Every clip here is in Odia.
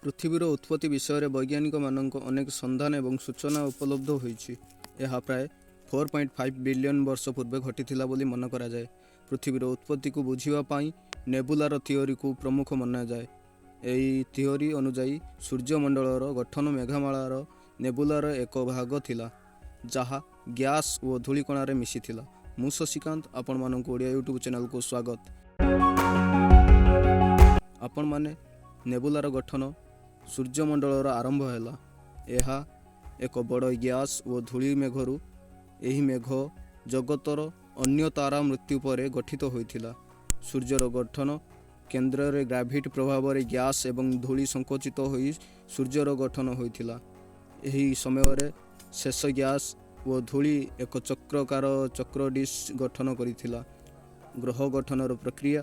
ପୃଥିବୀର ଉତ୍ପତ୍ତି ବିଷୟରେ ବୈଜ୍ଞାନିକମାନଙ୍କ ଅନେକ ସନ୍ଧାନ ଏବଂ ସୂଚନା ଉପଲବ୍ଧ ହୋଇଛି। ଏହା ପ୍ରାୟ 4.5 ବିଲିୟନ ବର୍ଷ ପୂର୍ବେ ଘଟିଥିଲା ବୋଲି ମନେ କରାଯାଏ। ପୃଥିବୀର ଉତ୍ପତ୍ତିକୁ ବୁଝିବା ପାଇଁ ନେବୁଲାର ଥିଓରିକୁ ପ୍ରମୁଖ ମନାଯାଏ। ଏହି ଥିଓରି ଅନୁଯାୟୀ, ସୂର୍ଯ୍ୟମଣ୍ଡଳର ଗଠନ ମେଘମାଳାର ନେବୁଲାର ଏକ ଭାଗ ଥିଲା, ଯାହା ଗ୍ୟାସ୍ ଓ ଧୂଳିକଣାରେ ମିଶିଥିଲା। ମୁଁ ଶଶିକାନ୍ତ, ଆପଣମାନଙ୍କୁ ଓଡ଼ିଆ ୟୁଟ୍ୟୁବ୍ ଚ୍ୟାନେଲକୁ ସ୍ୱାଗତ। ଆପଣମାନେ ନେବୁଲାର ଗଠନ ସୂର୍ଯ୍ୟମଣ୍ଡଳର ଆରମ୍ଭ ହେଲା। ଏହା ଏକ ବଡ଼ ଗ୍ୟାସ୍ ଓ ଧୂଳି ମେଘରୁ। ଏହି ମେଘ ଜଗତର ଅନ୍ୟ ତାରା ମୃତ୍ୟୁ ପରେ ଗଠିତ ହୋଇଥିଲା। ସୂର୍ଯ୍ୟର ଗଠନ କେନ୍ଦ୍ରରେ ଗ୍ରାଭିଟି ପ୍ରଭାବରେ ଗ୍ୟାସ୍ ଏବଂ ଧୂଳି ସଂକୁଚିତ ହୋଇ ସୂର୍ଯ୍ୟର ଗଠନ ହୋଇଥିଲା। ଏହି ସମୟରେ ଶେଷ ଗ୍ୟାସ୍ ଓ ଧୂଳି ଏକ ଚକ୍ରକାର ଚକ୍ର ଡିସ୍କ ଗଠନ କରିଥିଲା। ଗ୍ରହ ଗଠନର ପ୍ରକ୍ରିୟା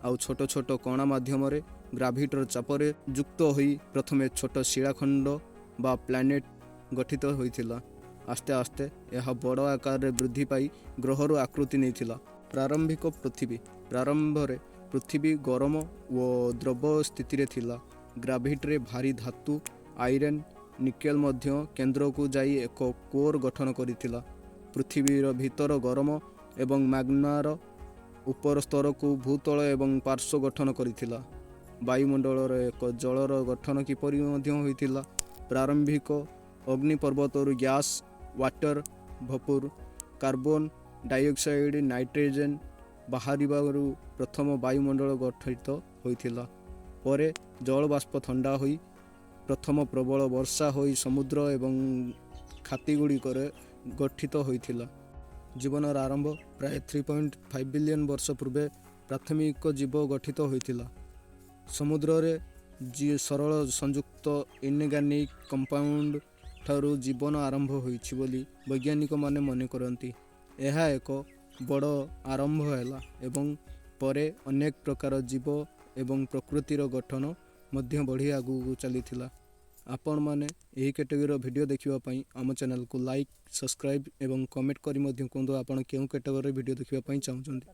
ଆଉ ଛୋଟ ଛୋଟ କଣା ମାଧ୍ୟମରେ ଗ୍ରାଭିଟିର ଚାପରେ ଯୁକ୍ତ ହୋଇ ପ୍ରଥମେ ଛୋଟ ଶିଳାଖଣ୍ଡ ବା ପ୍ଲାନେଟ୍ ଗଠିତ ହୋଇଥିଲା। ଆସ୍ତେ ଆସ୍ତେ ଏହା ବଡ଼ ଆକାରରେ ବୃଦ୍ଧି ପାଇ ଗ୍ରହର ଆକୃତି ନେଇଥିଲା। ପ୍ରାରମ୍ଭିକ ପୃଥିବୀ: ପ୍ରାରମ୍ଭରେ ପୃଥିବୀ ଗରମ ଓ ଦ୍ରବ ସ୍ଥିତିରେ ଥିଲା। ଗ୍ରାଭିଟିରେ ଭାରୀ ଧାତୁ ଆଇରନ୍, ନିକେଲ ମଧ୍ୟ କେନ୍ଦ୍ରକୁ ଯାଇ ଏକ କୋର୍ ଗଠନ କରିଥିଲା। ପୃଥିବୀର ଭିତର ଗରମ ଏବଂ ମାଗ୍ମାର ଉପର ସ୍ତରକୁ ଭୂତଳ ଏବଂ ପାର୍ଶ୍ୱ ଗଠନ କରିଥିଲା। ବାୟୁମଣ୍ଡଳର ଏକ ଜଳର ଗଠନ କିପରି ମଧ୍ୟ ହୋଇଥିଲା? ପ୍ରାରମ୍ଭିକ ଅଗ୍ନିପର୍ବତରୁ gas, water vapour, carbon dioxide, nitrogen ବାହାରିବାରୁ ପ୍ରଥମ ବାୟୁମଣ୍ଡଳ ଗଠିତ ହୋଇଥିଲା। ପରେ ଜଳବାଷ୍ପ ଥଣ୍ଡା ହୋଇ ପ୍ରଥମ ପ୍ରବଳ ବର୍ଷା ହୋଇ ସମୁଦ୍ର ଏବଂ ଖାତିଗୁଡ଼ିକରେ ଗଠିତ ହୋଇଥିଲା। ଜୀବନର ଆରମ୍ଭ: ପ୍ରାୟ 3.5 ବିଲିୟନ ବର୍ଷ ପୂର୍ବେ ପ୍ରାଥମିକ ଜୀବ ଗଠିତ ହୋଇଥିଲା। ସମୁଦ୍ରରେ ସରଳ ସଂଯୁକ୍ତ ଇନଅର୍ଗାନିକ୍ କମ୍ପାଉଣ୍ଡ ଠାରୁ ଜୀବନ ଆରମ୍ଭ ହୋଇଛି ବୋଲି ବୈଜ୍ଞାନିକମାନେ ମନେ କରନ୍ତି। ଏହା ଏକ ବଡ଼ ଆରମ୍ଭ ହେଲା ଏବଂ ପରେ ଅନେକ ପ୍ରକାର ଜୀବ ଏବଂ ପ୍ରକୃତିର ଗଠନ ମଧ୍ୟ ବଢ଼ି ଆଗକୁ ଚାଲିଥିଲା। ଆପଣମାନେ ଏହି କ୍ୟାଟେଗୋରୀର ଭିଡ଼ିଓ ଦେଖିବା ପାଇଁ ଆମ ଚ୍ୟାନେଲକୁ ଲାଇକ୍, ସବସ୍କ୍ରାଇବ୍ ଏବଂ କମେଣ୍ଟ କରି ମଧ୍ୟ କୁହନ୍ତୁ, ଆପଣ କେଉଁ କ୍ୟାଟେଗୋରୀର ଭିଡ଼ିଓ ଦେଖିବା ପାଇଁ ଚାହୁଁଛନ୍ତି।